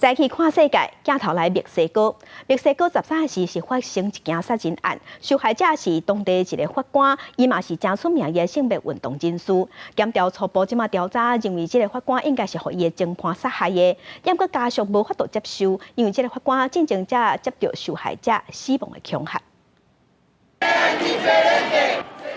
再去看世界，鏡頭來墨西哥。墨西哥13日是發生一件殺人案，受害者是當地一个法官，伊嘛是誠出名的性別運動人士。檢調初步這馬調查認為，這个法官應該是予伊的前伴殺害的，毋過家屬無法度接受，因為這个法官進前才接著受害者死亡的恐嚇。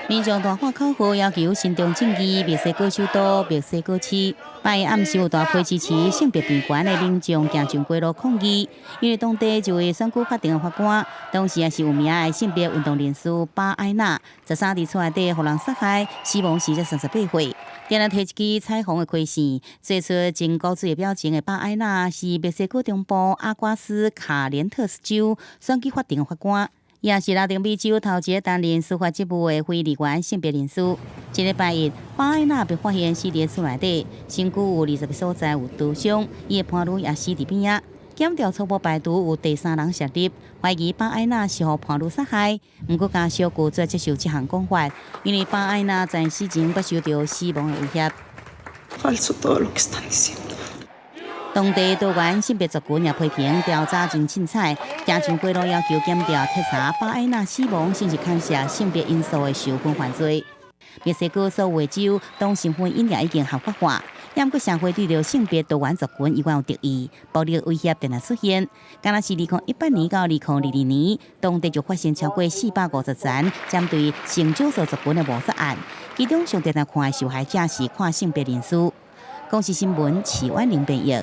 民眾大喊口號，要求伸張正義。墨西哥首都墨西哥市，拜一暗時有大批支持性別平權的民眾行上街路抗議，因為當地一位選舉法庭的法官，當時也是有名的性別運動人士巴埃納，13佇厝內底予人殺害，死亡時才38歲。定定提一支彩虹的開線，做出真古錐的表情的巴埃納是墨西哥中部阿瓜斯卡連特斯州選舉法庭的法官。也是拉丁美洲頭一个擔任司法職務的非二元性別人士。這禮拜一，巴埃納被發現死佇厝內底，身軀有20個所在有刀傷，伊的伴侶也死佇邊仔。檢調初步排除有第三人涉入，懷疑巴埃納是予伴侶殺害。毋過家屬拒絕接受這項講法，因為巴埃納在死前捌受著死亡的威脅。當地多元性別族群也批評調查真凊彩，行上街路要求檢調徹查巴埃納死亡是毋是牽涉性別因素的仇恨犯罪。墨西哥所有的州同性婚姻也已經合法化，毋過社會對著性別多元族群依然有敵意，暴力威脅定定出現。敢若是2018年到2022年，當地就發生超過450棧針對性少數族群的謀殺案，其中上定定看的受害者是跨性別人士。公視新聞，徐婉玲編譯。